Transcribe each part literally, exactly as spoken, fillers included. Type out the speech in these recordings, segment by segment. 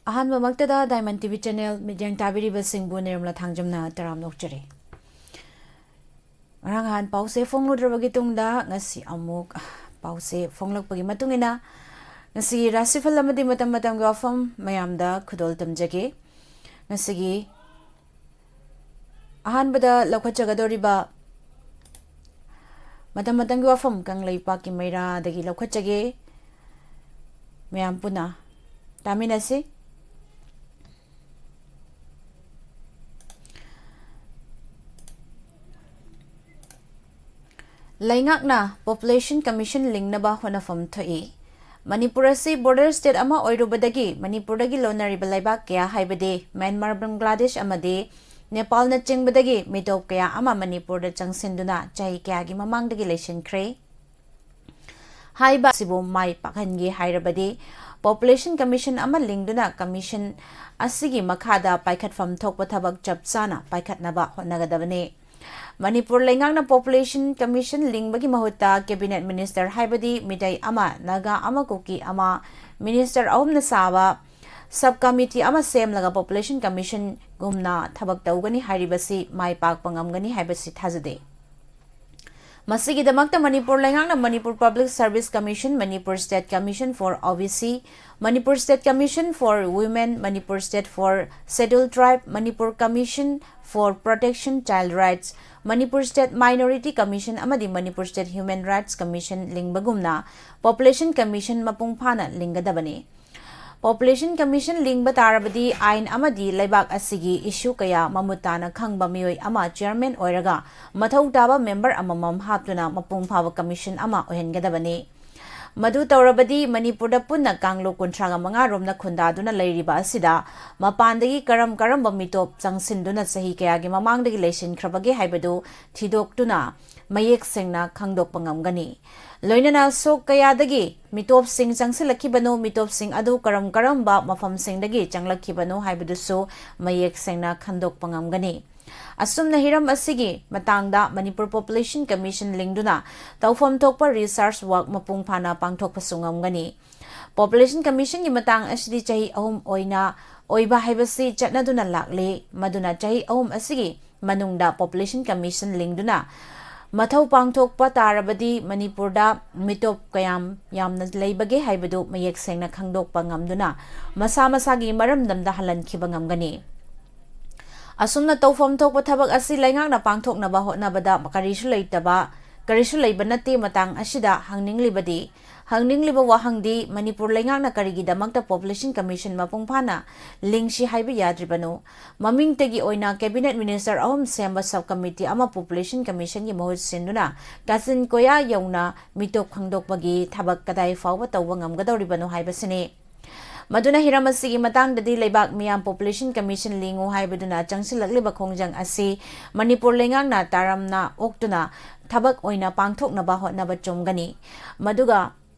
ꯑꯍꯥꯟꯕꯃꯛꯇꯗ Diamond T V channel ꯃꯤꯠꯌꯦꯡ ꯇꯥꯕꯤꯔꯤꯕꯁꯤꯡꯕꯨ ꯅꯤꯔꯃꯂꯥ ꯊꯥꯡꯖꯝꯅ ꯇꯔꯥꯝꯅ ꯑꯣꯛꯆꯔꯤ꯫ ꯉꯔꯥꯡ ꯅꯍꯥꯟ ꯄꯥꯎꯁꯦ ꯐꯣꯡꯂꯨꯗ꯭ꯔꯕꯒꯤ ꯇꯨꯡꯗ ꯉꯁꯤ ꯑꯃꯨꯛ ꯄꯥꯎꯁꯦ ꯐꯣꯡꯂꯛꯄꯒꯤ ꯃꯇꯨꯡ ꯏꯟꯅ ꯉꯁꯤꯒꯤ ꯔꯥꯁꯤꯐꯜ ꯑꯃꯗꯤ ꯃꯇꯝ ꯃꯇꯝꯒꯤ ꯋꯥꯐꯝ ꯃꯌꯥꯝꯗ ꯈꯨꯗꯣꯜ ꯇꯝꯖꯒꯦ꯫ ꯉꯁꯤꯒꯤ ꯑꯍꯥꯟꯕꯗ ꯂꯧꯈꯠꯆꯒꯗꯧꯔꯤꯕ ꯃꯇꯝ ꯃꯇꯝꯒꯤ ꯋꯥꯐꯝ ꯀꯪꯂꯩꯄꯥꯛꯀꯤ ꯃꯩꯔꯥꯗꯒꯤ ꯂꯧꯈꯠꯆꯒꯦ꯫ ꯃꯌꯥꯝ ꯄꯨꯟꯅ ꯇꯥꯃꯤꯟꯅꯁꯤ꯫ ꯂꯩꯉꯥꯛꯅ Population Commission ꯂꯤꯡꯅꯕ ꯍꯣꯠꯅꯐꯝ ꯊꯣꯛꯏ꯫ ꯃꯅꯤꯄꯨꯔ ꯑꯁꯤ border state ꯑꯃ ꯑꯣꯏꯔꯨꯕꯗꯒꯤ ꯃꯅꯤꯄꯨꯔꯗꯒꯤ ꯂꯣꯟꯅꯔꯤꯕ ꯂꯩꯕꯥꯛ ꯀꯌꯥ ꯍꯥꯏꯕꯗꯤ ꯃ꯭ꯌꯥꯟꯃꯥꯔ, ꯕꯪꯒ꯭ꯂꯥꯗꯦꯁ ꯑꯃꯗꯤ ꯅꯦꯄꯥꯜꯅꯆꯤꯡꯕꯗꯒꯤ ꯃꯤꯇꯣꯞ ꯀꯌꯥ ꯑꯃ ꯃꯅꯤꯄꯨꯔꯗ ꯆꯪꯁꯤꯟꯗꯨꯅ ꯆꯍꯤ ꯀꯌꯥꯒꯤ ꯃꯃꯥꯡꯗꯒꯤ ꯂꯩꯁꯤꯟꯈ꯭ꯔꯦ꯫ ꯍꯥꯏꯕ ꯑꯁꯤꯕꯨ ꯃꯥꯏ ꯄꯥꯛꯍꯟꯒꯦ ꯍꯥꯏꯔꯕꯗꯤ Population Commission ꯑꯃ ꯂꯤꯡꯗꯨꯅ commission ꯑꯁꯤꯒꯤ ꯃꯈꯥꯗ ꯄꯥꯏꯈꯠꯐꯝ ꯊꯣꯛꯄ ꯊꯕꯛ ꯆꯞ ꯆꯥꯅ ꯄꯥꯏꯈꯠꯅꯕ ꯍꯣꯠꯅꯒꯗꯕꯅꯤ꯫ ꯃꯅꯤꯄꯨꯔ ꯂꯩꯉꯥꯛꯅ Population Commission ꯂꯤꯡꯕꯒꯤ ꯃꯍꯨꯠꯇ Cabinet Minister ꯍꯥꯏꯕꯗꯤ ꯃꯤꯇꯩ ꯑꯃ, ꯅꯥꯒꯥ ꯑꯃ, ꯀꯨꯀꯤ ꯑꯃ, minister ꯑꯍꯨꯝꯅ ꯁꯥꯕ sub committee ꯑꯃ ꯁꯦꯝꯂꯒ Population Commission ꯒꯨꯝꯅ ꯊꯕꯛ ꯇꯧꯒꯅꯤ ꯍꯥꯏꯔꯤꯕꯁꯤ ꯃꯥꯏ ꯄꯥꯛꯄ ꯉꯝꯒꯅꯤ ꯍꯥꯏꯕꯁꯤ ꯊꯥꯖꯗꯦ꯫ ꯃꯁꯤꯒꯤꯗꯃꯛꯇ ꯃꯅꯤꯄꯨꯔ ꯂꯩꯉꯥꯛꯅ Manipur Public Service Commission, Manipur State Commission for O B C, Manipur State Commission for Women, Manipur State for Scheduled Tribe, Manipur Commission for Protection Child Rights, Manipur State Minority Commission ꯑꯃꯗꯤ Manipur State Human Rights Commission ꯂꯤꯡꯕꯒꯨꯝꯅ Population Commission ꯃꯄꯨꯡ ꯐꯥꯅ ꯂꯤꯡꯒꯗꯕꯅꯤ꯫ Population Commission ꯂꯤꯡꯕ ꯇꯥꯔꯕꯗꯤ ꯑꯥꯏꯟ ꯑꯃꯗꯤ ꯂꯩꯕꯥꯛ ꯑꯁꯤꯒꯤ issue ꯀꯌꯥ ꯃꯃꯨꯠ ꯇꯥꯅ ꯈꯪꯕ ꯃꯤꯑꯣꯏ ꯑꯃ chairman ꯑꯣꯏꯔꯒ ꯃꯊꯧ ꯇꯥꯕ member ꯑꯃꯃꯝ ꯍꯥꯞꯇꯨꯅ ꯃꯄꯨꯡ ꯐꯥꯕ commission ꯑꯃ ꯑꯣꯏꯍꯟꯒꯗꯕꯅꯤ꯫ ꯃꯗꯨ ꯇꯧꯔꯕꯗꯤ ꯃꯅꯤꯄꯨꯔꯗ ꯄꯨꯟꯅ ꯀꯥꯡꯂꯨꯞ ꯀꯨꯟꯊ꯭ꯔꯥꯒ ꯃꯉꯥ ꯔꯣꯝꯅ ꯈꯨꯟꯗꯥꯗꯨꯅ ꯂꯩꯔꯤꯕ ꯑꯁꯤꯗ ꯃꯄꯥꯟꯗꯒꯤ ꯀꯔꯝ ꯀꯔꯝꯕ ꯃꯤꯇꯣꯞ ꯆꯪꯁꯤꯟꯗꯨꯅ ꯆꯍꯤ ꯀꯌꯥꯒꯤ ꯃꯃꯥꯡꯗꯒꯤ ꯂꯩꯁꯤꯟꯈ꯭ꯔꯕꯒꯦ ꯍꯥꯏꯕꯗꯨ ꯊꯤꯗꯣꯛꯇꯨꯅ ꯃꯌꯦꯛ ꯁꯦꯡꯅ ꯈꯪꯗꯣꯛꯄ ꯉꯝꯒꯅꯤ꯫ ꯂꯣꯏꯅꯅ ꯁꯣꯛ ꯀꯌꯥꯗꯒꯤ ꯃꯤꯇꯣꯞꯁꯤꯡ ꯆꯪꯁꯤꯜꯂꯛꯈꯤꯕꯅꯣ, ꯃꯤꯇꯣꯞꯁꯤꯡ ꯑꯗꯨ ꯀꯔꯝ ꯀꯔꯝꯕ ꯃꯐꯝꯁꯤꯡꯗꯒꯤ ꯆꯪꯂꯛꯈꯤꯕꯅꯣ ꯍꯥꯏꯕꯗꯨꯁꯨ ꯃꯌꯦꯛ ꯁꯦꯡꯅ ꯈꯪꯗꯣꯛꯄ ꯉꯝꯒꯅꯤ꯫ ꯑꯁꯨꯝꯅ ꯍꯤꯔꯝ ꯑꯁꯤꯒꯤ ꯃꯇꯥꯡꯗ Manipur Population Commission ꯂꯤꯡꯗꯨꯅ ꯇꯧꯐꯝ ꯊꯣꯛꯄ research work ꯃꯄꯨꯡ ꯐꯥꯅ ꯄꯥꯡꯊꯣꯛꯄꯁꯨ ꯉꯝꯒꯅꯤ꯫ Population Commissionꯒꯤ ꯃꯇꯥꯡ ꯑꯁꯤꯗꯤ ꯆꯍꯤ ꯑꯍꯨꯝ ꯑꯣꯏꯅ ꯑꯣꯏꯕ ꯍꯥꯏꯕꯁꯤ ꯆꯠꯅꯗꯨꯅ ꯂꯥꯛꯂꯤ꯫ ꯃꯗꯨꯅ ꯆꯍꯤ ꯑꯍꯨꯝ ꯑꯁꯤꯒꯤ ꯃꯅꯨꯡꯗ Population Commission ꯂꯤꯡꯗꯨꯅ ꯃꯊꯧ ꯄꯥꯡꯊꯣꯛꯄ ꯇꯥꯔꯕꯗꯤ ꯃꯅꯤꯄꯨꯔꯗ ꯃꯤꯇꯣꯞ ꯀꯌꯥꯝ ꯌꯥꯝꯅ ꯂꯩꯕꯒꯦ ꯍꯥꯏꯕꯗꯨ ꯃꯌꯦꯛ ꯁꯦꯡꯅ ꯈꯪꯗꯣꯛꯄ ꯉꯝꯗꯨꯅ ꯃꯁꯥ ꯃꯁꯥꯒꯤ ꯃꯔꯝꯗꯝꯗ ꯍꯜꯍꯟꯈꯤꯕ ꯉꯝꯒꯅꯤ꯫ ꯑꯁꯨꯝꯅ ꯇꯧꯐꯝ ꯊꯣꯛꯄ ꯊꯕꯛ ꯑꯁꯤ ꯂꯩꯉꯥꯛꯅ ꯄꯥꯡꯊꯣꯛꯅꯕ ꯍꯣꯠꯅꯕꯗ ꯀꯔꯤꯁꯨ ꯂꯩꯇꯕ, ꯀꯔꯤꯁꯨ ꯂꯩꯕ ꯅꯠꯇꯦ꯫ ꯃꯇꯥꯡ ꯑꯁꯤꯗ ꯍꯪꯅꯤꯡꯂꯤꯕꯗꯤ, ꯍꯪꯅꯤꯡꯂꯤꯕ ꯋꯥꯍꯪꯗꯤ, ꯃꯅꯤꯄꯨꯔ ꯂꯩꯉꯥꯛꯅ ꯀꯔꯤꯒꯤꯗꯃꯛꯇ Population Commission ꯃꯄꯨꯡ ꯐꯥꯅ ꯂꯤꯡꯁꯤ ꯍꯥꯏꯕ ꯌꯥꯗ꯭ꯔꯤꯕꯅꯣ? ꯃꯃꯤꯡꯇꯒꯤ ꯑꯣꯏꯅ Cabinet Minister ꯑꯍꯨꯝ ꯁꯦꯝꯕ sub committee ꯑꯃ Population Commissionꯒꯤ ꯃꯍꯨꯠ ꯁꯤꯟꯗꯨꯅ ꯀꯥꯆꯤꯟ ꯀꯣꯌꯥ ꯌꯧꯅ ꯃꯤꯇꯣꯞ ꯈꯪꯗꯣꯛꯄꯒꯤ ꯊꯕꯛ ꯀꯗꯥꯏ ꯐꯥꯎꯕ ꯇꯧꯕ ꯉꯝꯒꯗꯧꯔꯤꯕꯅꯣ ꯍꯥꯏꯕꯁꯤꯅꯤ꯫ ꯃꯗꯨꯅ ꯍꯤꯔꯝ ꯑꯁꯤꯒꯤ ꯃꯇꯥꯡꯗꯗꯤ ꯂꯩꯕꯥꯛ ꯃꯤꯌꯥꯝ Population Commission ꯂꯤꯡꯉꯨ ꯍꯥꯏꯕꯗꯨꯅ ꯆꯪꯁꯤꯜꯂꯛꯂꯤꯕ ꯈꯣꯡꯖꯪ ꯑꯁꯤ ꯃꯅꯤꯄꯨꯔ ꯂꯩꯉꯥꯛꯅ ꯇꯥꯔꯝꯅ ꯑꯣꯛꯇꯨꯅ ꯊꯕꯛ ꯑꯣꯏꯅ ꯄꯥꯡꯊꯣꯛꯅꯕ ꯍꯣꯠꯅꯕ ꯆꯨꯝꯒꯅꯤ꯫ ꯃꯗꯨꯒ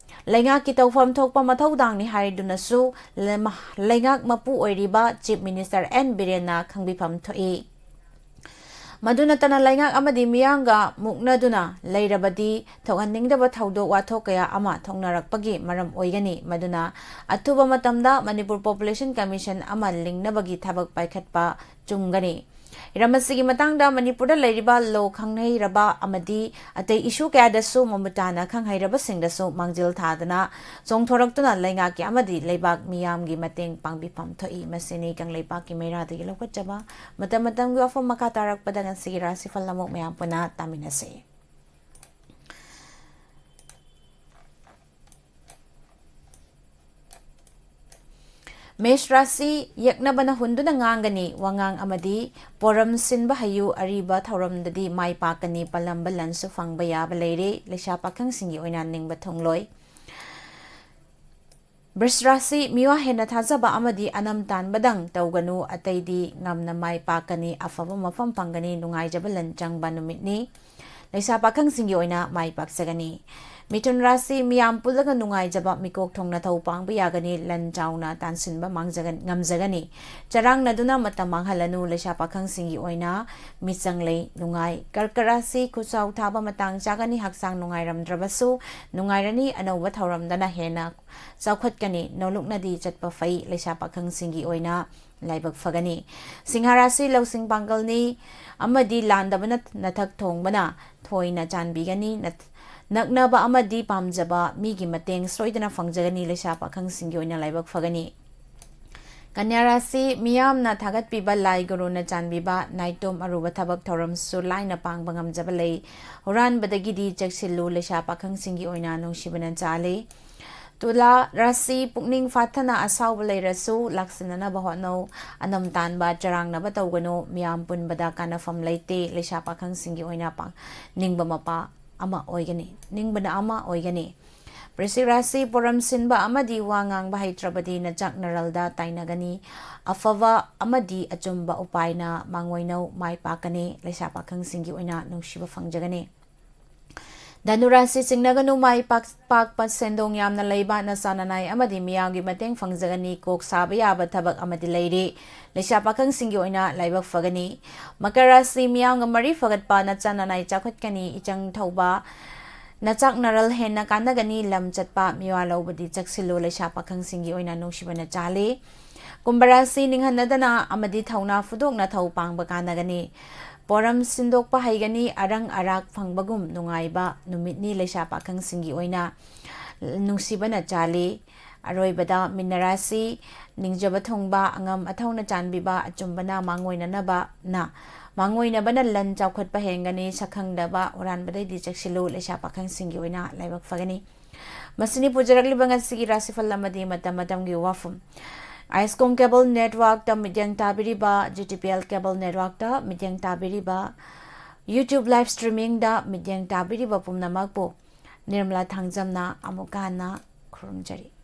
ꯂꯩꯉꯥꯛꯀꯤ ꯇꯧꯐꯝ ꯊꯣꯛꯄ ꯃꯊꯧꯗꯥꯡꯅꯤ ꯍꯥꯏꯗꯨꯅꯁꯨ ꯂꯩꯃ-, ꯂꯩꯉꯥꯛ ꯃꯄꯨ ꯑꯣꯏꯔꯤꯕ Chief Minister ꯑꯦꯟ ꯕꯤꯔꯦꯟꯅ ꯈꯪꯕꯤꯐꯝ ꯊꯣꯛꯏ꯫ ꯃꯗꯨ ꯅꯠꯇꯅ ꯂꯩꯉꯥꯛ ꯑꯃꯗꯤ ꯃꯤꯌꯥꯝꯒ ꯃꯨꯛꯅꯗꯨꯅ ꯂꯩꯔꯕꯗꯤ ꯊꯣꯛꯍꯟꯅꯤꯡꯗꯕ ꯊꯧꯗꯣꯛ ꯋꯥꯊꯣꯛ ꯀꯌꯥ ꯑꯃ ꯊꯣꯛꯅꯔꯛꯄꯒꯤ ꯃꯔꯝ ꯑꯣꯏꯒꯅꯤ꯫ ꯃꯗꯨꯅ ꯑꯊꯨꯕ ꯃꯇꯝꯗ ꯃꯅꯤꯄꯨꯔ Population Commission ꯑꯃ ꯂꯤꯡꯅꯕꯒꯤ ꯊꯕꯛ ꯄꯥꯏꯈꯠꯄ ꯆꯨꯝꯒꯅꯤ꯫ ꯍꯤꯔꯝ ꯑꯁꯤꯒꯤ ꯃꯇꯥꯡꯗ ꯃꯅꯤꯄꯨꯔꯗ ꯂꯩꯔꯤꯕ law ꯈꯪꯍꯩꯔꯕ ꯑꯃꯗꯤ ꯑꯇꯩ issue ꯀꯌꯥꯗꯁꯨ ꯃꯃꯨꯠ ꯇꯥꯅ ꯈꯪꯍꯩꯔꯕꯁꯤꯡꯗꯁꯨ ꯃꯥꯡꯖꯤꯜ ꯊꯥꯗꯨꯅ ꯆꯣꯡꯊꯣꯔꯛꯇꯨꯅ ꯂꯩꯉꯥꯛꯀꯤ ꯑꯃꯗꯤ ꯂꯩꯕꯥꯛ ꯃꯤꯌꯥꯝꯒꯤ ꯃꯇꯦꯡ ꯄꯥꯡꯕꯤꯐꯝ ꯊꯣꯛꯏ꯫ ꯃꯁꯤꯅꯤ ꯀꯪꯂꯩꯄꯥꯛꯀꯤ ꯃꯩꯔꯥꯗꯒꯤ ꯂꯧꯈꯠꯆꯕ ꯃꯇꯝ ꯃꯇꯝꯒꯤ ꯋꯥꯐꯝ꯫ ꯃꯈꯥ ꯇꯥꯔꯛꯄꯗ ꯉꯁꯤꯒꯤ ꯔꯥꯁꯤꯐꯜ ꯑꯃꯨꯛ ꯃꯌꯥꯝ ꯄꯨꯟꯅ ꯇꯥꯃꯤꯟꯅꯁꯤ꯫ ꯃꯦꯁ ꯔꯥꯁꯤ: ꯌꯦꯛꯅꯕꯅ ꯍꯨꯟꯗꯨꯅ ꯉꯥꯡꯒꯅꯤ, ꯋꯥꯉꯥꯡ ꯑꯃꯗꯤ ꯄꯣꯔꯝ ꯁꯤꯟꯕ ꯍꯩꯌꯨ, ꯑꯔꯤꯕ ꯊꯧꯔꯝꯗꯗꯤ ꯃꯥꯏ ꯄꯥꯛꯀꯅꯤ, ꯄꯜꯂꯝꯕ ꯂꯟꯁꯨ ꯐꯪꯕ ꯌꯥꯕ ꯂꯩꯔꯦ, ꯂꯩꯁꯥ ꯄꯥꯈꯪꯁꯤꯡꯒꯤ ꯑꯣꯏꯅ ꯅꯤꯡꯕ ꯊꯨꯡꯂꯣꯏ꯫ ꯕ꯭ꯔꯤꯁ ꯔꯥꯁꯤ: ꯃꯤꯋꯥ ꯍꯦꯟꯅ ꯊꯥꯖꯕ ꯑꯃꯗꯤ ꯑꯅꯝ ꯇꯥꯟꯕꯗꯪ ꯇꯧꯒꯅꯨ, ꯑꯇꯩꯗꯤ ꯉꯝꯅ ꯃꯥꯏ ꯄꯥꯛꯀꯅꯤ, ꯑꯐꯕ ꯃꯐꯝ ꯐꯪꯒꯅꯤ, ꯅꯨꯡꯉꯥꯏꯖꯕ ꯂꯟ ꯆꯪꯕ ꯅꯨꯃꯤꯠꯅꯤ꯫ ꯂꯩꯁꯥ ꯄꯥꯈꯪꯁꯤꯡꯒꯤ ꯑꯣꯏꯅ ꯃꯥꯏ ꯄꯥꯛꯆꯒꯅꯤ꯫ ꯃꯤꯊꯨꯟ ꯔꯥꯁꯤ, ꯃꯤꯌꯥꯝ ꯄꯨꯜꯂꯒ ꯅꯨꯡꯉꯥꯏꯖꯕ, ꯃꯤꯀꯣꯛ ꯊꯣꯡꯅ ꯊꯧ ꯄꯥꯡꯕ ꯌꯥꯒꯅꯤ, ꯂꯟ ꯆꯥꯎꯅ ꯇꯥꯟꯁꯤꯟꯕ ꯃꯥꯡꯖꯒ-, ꯉꯝꯖꯒꯅꯤ꯫ ꯆꯔꯥꯡꯅꯗꯨꯅ ꯃꯇꯝ ꯃꯥꯡꯍꯜꯂꯅꯨ, ꯂꯩꯁꯥ ꯄꯥꯈꯪꯁꯤꯡꯒꯤ ꯑꯣꯏꯅ ꯃꯤꯆꯪ ꯂꯩ, ꯅꯨꯡꯉꯥꯏ꯫ ꯀꯔꯀ ꯔꯥꯁꯤ, ꯈꯨꯠꯆꯥꯎ ꯊꯥꯕ ꯃꯇꯥꯡ ꯆꯥꯒꯅꯤ, ꯍꯛꯆꯥꯡ ꯅꯨꯡꯉꯥꯏꯔꯝꯗ꯭ꯔꯕꯁꯨ ꯅꯨꯡꯉꯥꯏꯔꯅꯤ, ꯑꯅꯧꯕ ꯊꯧꯔꯝꯗꯅ ꯍꯦꯟꯅ ꯆꯥꯎꯈꯠꯀꯅꯤ, ꯅꯣꯂꯨꯛꯅꯗꯤ ꯆꯠꯄ ꯐꯩ, ꯂꯩꯁꯥ ꯄꯥꯈꯪꯁꯤꯡꯒꯤ ꯑꯣꯏꯅ ꯂꯥꯏꯕꯛ ꯐꯒꯅꯤ꯫ ꯁꯤꯡꯍ ꯔꯥꯁꯤ, ꯂꯧꯁꯤꯡ ꯄꯥꯡꯒꯜꯅꯤ ꯑꯃꯗꯤ ꯂꯥꯟꯗꯕꯅ ꯅꯊꯛ ꯊꯣꯡꯕꯅ ꯊꯣꯏꯅ ꯆꯥꯟꯕꯤꯒꯅꯤ꯫ ꯅꯠ-, ꯅꯛꯅꯕ ꯑꯃꯗꯤ ꯄꯥꯝꯖꯕ ꯃꯤꯒꯤ ꯃꯇꯦꯡ ꯁꯣꯏꯗꯅ ꯐꯪꯖꯒꯅꯤ, ꯂꯩꯁꯥ ꯄꯥꯈꯪꯁꯤꯡꯒꯤ ꯑꯣꯏꯅ ꯂꯥꯏꯕꯛ ꯐꯒꯅꯤ꯫ ꯀꯟꯌꯥ ꯔꯥꯁꯤ, ꯃꯤꯌꯥꯝꯅ ꯊꯥꯒꯠꯄꯤꯕ ꯂꯥꯏ ꯒꯨꯔꯨꯅ ꯆꯥꯟꯕꯤꯕ ꯅꯥꯏꯇꯣꯝ ꯑꯔꯨꯕ ꯊꯕꯛ ꯊꯧꯔꯝꯁꯨ ꯂꯥꯏꯅ ꯄꯥꯡꯕ ꯉꯝꯖꯕ ꯂꯩ꯫ ꯍꯨꯔꯥꯟꯕꯗꯒꯤꯗꯤ ꯆꯦꯛꯁꯤꯜꯂꯨ, ꯂꯩꯁꯥ ꯄꯥꯈꯪꯁꯤꯡꯒꯤ ꯑꯣꯏꯅ ꯅꯨꯡꯁꯤꯕꯅ ꯆꯥꯜꯂꯤ꯫ ꯇꯨꯂꯥ ꯔꯥꯁꯤ, ꯄꯨꯛꯅꯤꯡ ꯐꯥꯊꯅ ꯑꯁꯥꯎꯕ ꯂꯩꯔꯁꯨ ꯂꯥꯛꯁꯤꯟꯅꯅꯕ ꯍꯣꯠꯅꯧ꯫ ꯑꯅꯝ ꯇꯥꯟꯕ, ꯆꯔꯥꯡꯅꯕ ꯇꯧꯒꯅꯨ꯫ ꯃꯤꯌꯥꯝ ꯄꯨꯟꯕꯗ ꯀꯥꯟꯅꯐꯝ ꯂꯩꯇꯦ꯫ ꯂꯩꯁꯥ ꯄꯥꯈꯪꯁꯤꯡꯒꯤ ꯑꯣꯏꯅ ꯄꯥ-, ꯅꯤꯡꯕ ꯃꯄꯥ ꯑꯃ ꯑꯣꯏꯒꯅꯤ, ꯅꯤꯡꯕꯅ ꯑꯃ ꯑꯣꯏꯒꯅꯤ꯫ ꯄ꯭ꯔꯤꯁꯤꯛ ꯔꯥꯁꯤ, ꯄꯣꯔꯝ ꯁꯤꯟꯕ ꯑꯃꯗꯤ ꯋꯥ ꯉꯥꯡꯕ ꯍꯩꯇ꯭ꯔꯕꯗꯤ ꯅꯆꯥꯛ ꯅꯔꯜꯗ ꯇꯥꯏꯅꯒꯅꯤ꯫ ꯑꯐꯕ ꯑꯃꯗꯤ ꯑꯆꯨꯝꯕ ꯎꯄꯥꯏꯅ ꯃꯥꯡꯑꯣꯏꯅꯧ ꯃꯥꯏ ꯄꯥꯛꯀꯅꯤ꯫ ꯂꯩꯁꯥ ꯄꯥꯈꯪꯁꯤꯡꯒꯤ ꯑꯣꯏꯅ ꯅꯨꯡꯁꯤꯕ ꯐꯪꯖꯒꯅꯤ꯫ ꯙꯅꯨ ꯔꯥꯁꯤ, ꯆꯤꯡꯅꯒꯅꯨ, ꯃꯥꯏ ꯄꯥꯛ-, ꯄꯥꯛꯄ, ꯁꯦꯟꯗꯣꯡ ꯌꯥꯝꯅ ꯂꯩꯕ, ꯅꯆꯥ ꯅꯅꯥꯏ ꯑꯃꯗꯤ ꯃꯤꯌꯥꯝꯒꯤ ꯃꯇꯦꯡ ꯐꯪꯖꯒꯅꯤ꯫ ꯀꯣꯛ ꯁꯥꯕ ꯌꯥꯕ ꯊꯕꯛ ꯑꯃꯗꯤ ꯂꯩꯔꯤ꯫ ꯂꯩꯁꯥ ꯄꯥꯈꯪꯁꯤꯡꯒꯤ ꯑꯣꯏꯅ ꯂꯥꯏꯕꯛ ꯐꯒꯅꯤ꯫ ꯃꯀꯔ ꯔꯥꯁꯤ, ꯃꯤꯌꯥꯝꯒ ꯃꯔꯤ ꯐꯒꯠꯄ, ꯅꯆꯥ ꯅꯅꯥꯏ ꯆꯥꯎꯈꯠꯀꯅꯤ꯫ ꯏꯆꯪ ꯊꯧꯕ, ꯅꯆꯥꯛ ꯅꯔꯜ ꯍꯦꯟꯅ ꯀꯥꯟꯅꯒꯅꯤ꯫ ꯂꯝ ꯆꯠꯄ, ꯃꯤꯋꯥ ꯂꯧꯕꯗꯤ ꯆꯦꯛꯁꯤꯜꯂꯨ, ꯂꯩꯁꯥ ꯄꯥꯈꯪꯁꯤꯡꯒꯤ ꯑꯣꯏꯅ ꯅꯨꯡꯁꯤꯕꯅ ꯆꯥꯜꯂꯤ꯫ ꯀꯨꯝꯚ ꯔꯥꯁꯤ, ꯅꯤꯡꯍꯟꯅꯗꯅ ꯑꯃꯗꯤ ꯊꯧꯅꯥ ꯐꯨꯗꯣꯛꯅ ꯊꯧ ꯄꯥꯡꯕ ꯀꯥꯟꯅꯒꯅꯤ꯫ ꯄꯣꯔꯝ ꯁꯤꯟꯗꯣꯛꯄ ꯍꯩꯒꯅꯤ, ꯑꯔꯪ ꯑꯔꯥꯛ ꯐꯪꯕꯒꯨꯝ ꯅꯨꯡꯉꯥꯏꯕ ꯅꯨꯃꯤꯠꯅꯤ ꯂꯩꯁꯥ ꯄꯥꯈꯪꯁꯤꯡꯒꯤ ꯑꯣꯏꯅ꯫ ꯅꯨꯡꯁꯤꯕꯅ ꯆꯥꯜꯂꯤ꯫ ꯑꯔꯣꯏꯕꯗ ꯃꯤꯟꯅ ꯔꯥꯁꯤ, ꯅꯤꯡꯖꯕ ꯊꯨꯡꯕ, ꯑꯉꯝ ꯑꯊꯧꯅ ꯆꯥꯟꯕꯤꯕ, ꯑꯆꯨꯝꯕꯅ ꯃꯥꯡꯑꯣꯏꯅꯅꯕꯅ, ꯃꯥꯡꯑꯣꯏꯅꯕꯅ ꯂꯟ ꯆꯥꯎꯈꯠꯄ ꯍꯦꯟꯒꯅꯤ, ꯁꯛꯈꯪꯗꯕ ꯍꯨꯔꯥꯟꯕꯗꯩꯗꯤ ꯆꯦꯛꯁꯤꯜꯂꯨ, ꯂꯩꯁꯥ ꯄꯥꯈꯪꯁꯤꯡꯒꯤ ꯑꯣꯏꯅ ꯂꯥꯏꯕꯛ ꯐꯒꯅꯤ꯫ ꯃꯁꯤꯅꯤ ꯄꯨꯖꯔꯛꯂꯤꯕ ꯉꯁꯤꯒꯤ ꯔꯥꯁꯤꯐꯜ ꯑꯃꯗꯤ ꯃꯇꯝ ꯃꯇꯝꯒꯤ ꯋꯥꯐꯝ꯫ ꯑꯥꯏꯁꯀꯣꯝ ꯀꯦꯕꯜ ꯅꯦꯠꯋꯥꯔꯛꯇ ꯃꯤꯠꯌꯦꯡ ꯇꯥꯕꯤꯔꯤꯕ, G T P L cable ꯅꯦꯠꯋꯥꯔꯛꯇ ꯃꯤꯠꯌꯦꯡ ꯇꯥꯕꯤꯔꯤꯕ, YouTube ꯂꯥꯏꯚ ꯁ꯭ꯇ꯭ꯔꯤꯃꯤꯡꯗ ꯃꯤꯠꯌꯦꯡ ꯇꯥꯕꯤꯔꯤꯕ ꯄꯨꯝꯅꯃꯛꯄꯨ ꯅꯤꯔꯃꯂꯥ ꯊꯥꯡꯖꯝꯅ ꯑꯃꯨꯛꯀ ꯍꯟꯅ ꯈꯨꯔꯨꯝꯖꯔꯤ꯫